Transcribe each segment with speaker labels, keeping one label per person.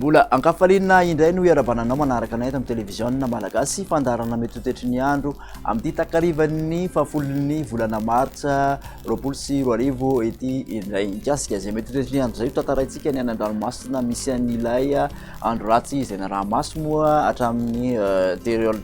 Speaker 1: Mbola ankafaliana indray no iarahabana anao manaraka anay eto amin'ny televiziona malagasy fandaharana mety ho toetry ny andro amin'ity takarivan'ny fahafolon'ny volana martsa 2020 ity indray. Mikasika izay mety ho toetry ny andro izay ho tantaraintsika ny any an-dranomasina misy an'ilay andro ratsy izay naraha-maso moa hatramin'ny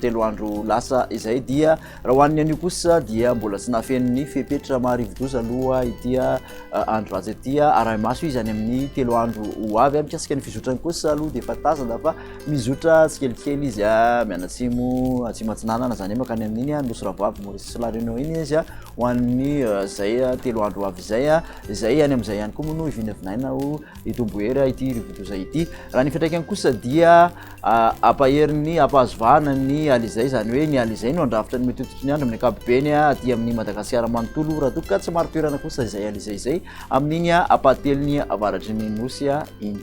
Speaker 1: telo andro lasa izay dia raha ho an'ny anio kosa dia mbola tsy nahafeno ny fepetra maha rivodoza aloha ity andro ratsy ity. Arahi-maso izy any amin'ny 3 andro ho avy. Mikasika ny fizotrany kosa aloha dia efa tazana fa mizotra tsikelikely izy mianatsimo atsimo atsinanana, izany hoe mankany amin'iny Nosy Rahavavy Maurice sy La Réunion iny izy ho an'ny izay 3 andro ho avy izay. Izay any amin'izay ihany koa moa no hivinavinaina ho hitombo hery ity rivodoza ity. Raha ny fiantraikany kosa dia Hampahery ny hampahazo vahana ny Alizay, izany hoe ny Alizay no handrafitra ny mety ho toetry ny andro amin'ny ankapobeny aty amin'ny Madagasikara manontolo, raha toa ka tsy marin-toerana kosa izay Alizay izay amin'iny ampahatelony avaratry ny Nosy iny.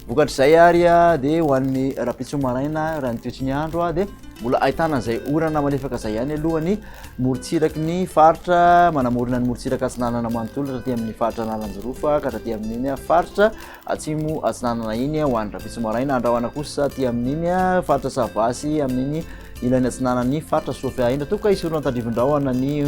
Speaker 1: Vokatr'izay ary dia ho an'ny rahampitso maraina raha ny toetry ny andro dia mbola ahitana izay orana malefaka izay ihany aloha ny morontsiraky ny faritra manamorona ny morontsiraka atsinanana manontolo hatraty amin'ny faritra Analanjirofo ka hatraty amin'iny faritra Atsimo atsinanana iny ho an'ny rahampitso maraina, andrahona kosa aty amin'iny faritra Sava sy amin'iny ilany atsinanan'ny faritra Sofia iny. Raha toa ka hisorona tandrifin-drahona ny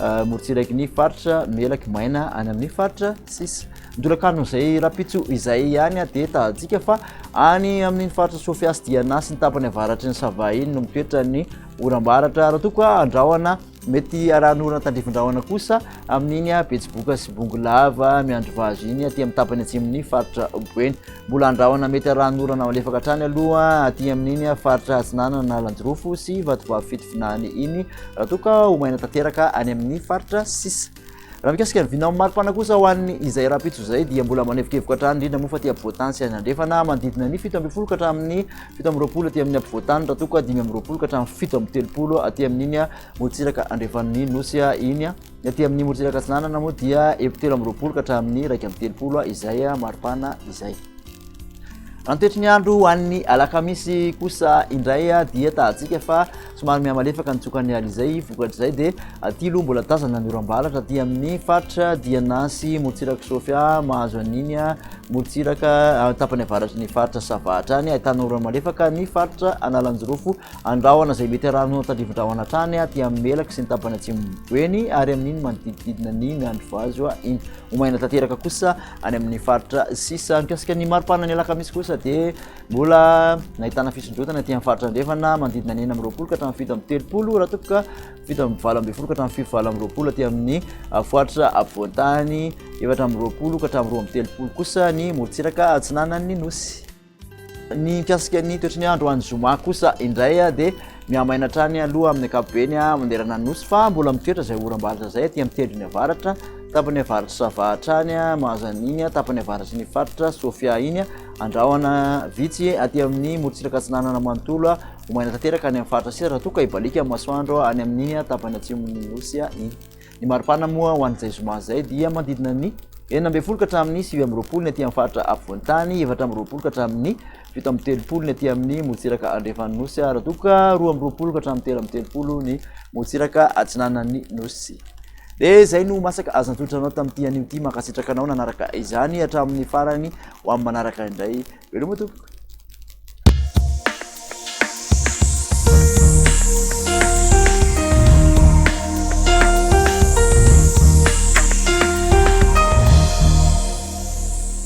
Speaker 1: morontsiraky ny faritra Melaky maina any amin'ny faritra sisa. Ny tolakandron'izay rahampitso izay ihany dia tadidintsika fa any amin'iny faritra Sofia sy Diana sy ny tapany avaratry ny Sava iny no mitoetra ny oram-baratra. Raha toa ka andrahona Mety arahan'orana tandrifin-drahona kosa amin'iny Betsiboka sy Bongolava, Miandrivazo iny aty amin'ny tapany atsimon'ny faritra Boeny. Mbola andrahona mety arahan'orana malefaka hatrany aloha aty amin'iny faritra Atsinanana, Analanjirofo sy Vatovavy Fitovinany iny raha toa ka ho maina tanteraka any amin'ny faritra sisa. Raha mikasika ny vinan'ny maripana kosa ho an'ny izay rahampitso izay dia mbola manevokevoka hatrany indrindra moa fa aty ampovoantany sy any andrefana manodidina ny 17 ka hatramin'ny 27 aty amin'ny ampovoantany raha toa ka 25 ka hatramin'ny 37 aty amin'iny morontsiraka andrefan'ny nosy iny. Ny aty amin'ny morontsiraka atsinanana moa dia 23 ka hatramin'ny 31 izay maripana izay. Raha ny toetry ny andro ho an'ny alakamisy kosa indray dia tahantsika fa somary mihamalefaka ny tsokan'ny ala izay. Vokatr'izay dia aty aloha mbola tazana ny oram-baratra aty amin'ny faritra Diana sy morontsirak'i Sofia mahazo an'iny morontsiraka tapany avaratry ny faritra Sava hatrany. Ahitana ora-malefaka ny faritra Analanjirofo, Andrahona izay mety arahana tandrifin-drahona hatrany aty amin'ny Melaky sy ny tapany atsimo Boeny ary amin'iny manodidididina ny Miandrivazo iny. Ho maina tanteraka kosa any amin'ny faritra sisa. Mikasika ny maripana ny alakamisy kosa dia mbola nahitana fisondrotana aty amin'ny faritra andrefana manodidina ny 26 ka hatramin'ny 37 raha toa ka 7 18 ka hatramin'ny 28 aty amin'ny faritra afovoan-tany, 24 ka hatramin'ny 32 kosa ny morontsiraka atsinanan'ny nosy. Ny mikasika ny toetry ny andro any zoma kosa indray dia mihamaina hatrany aloha amin'ny ankapobeny manerana ny nosy fa mbola mitoetra izay oram-baratra izay aty amin'ny tendrony avaratra, tapany avaratry Sava hatrany mahazo an'iny tapany avaratry ny faritra Sofia iny, andrahona vitsy aty amin'ny morontsiraka atsinanana manontolo ho maina tanteraka any amin'ny faritra sisa raha toa ka hibaliaka ny masoandro any amin'iny tapany atsimon'ny nosy iny. Ny maripana moa ho an'izay zoma izay dia manodidina ny 16 ka hatramin'ny 29 ny aty amin'ny faritra afovoan-tany, 24 ka hatramin'ny 37 ny aty amin'ny morontsiraka andrefan'ny nosy raha toa ka 22 ka hatramin'ny 33 ny morontsiraka atsinanan'ny nosy. Dia izay no masaka azo natolotra anao tamin'ity anio ity. Mankasitraka anao nanaraka izany hatramin'ny farany. Ho amin'ny manaraka indray. Veloma tompoko.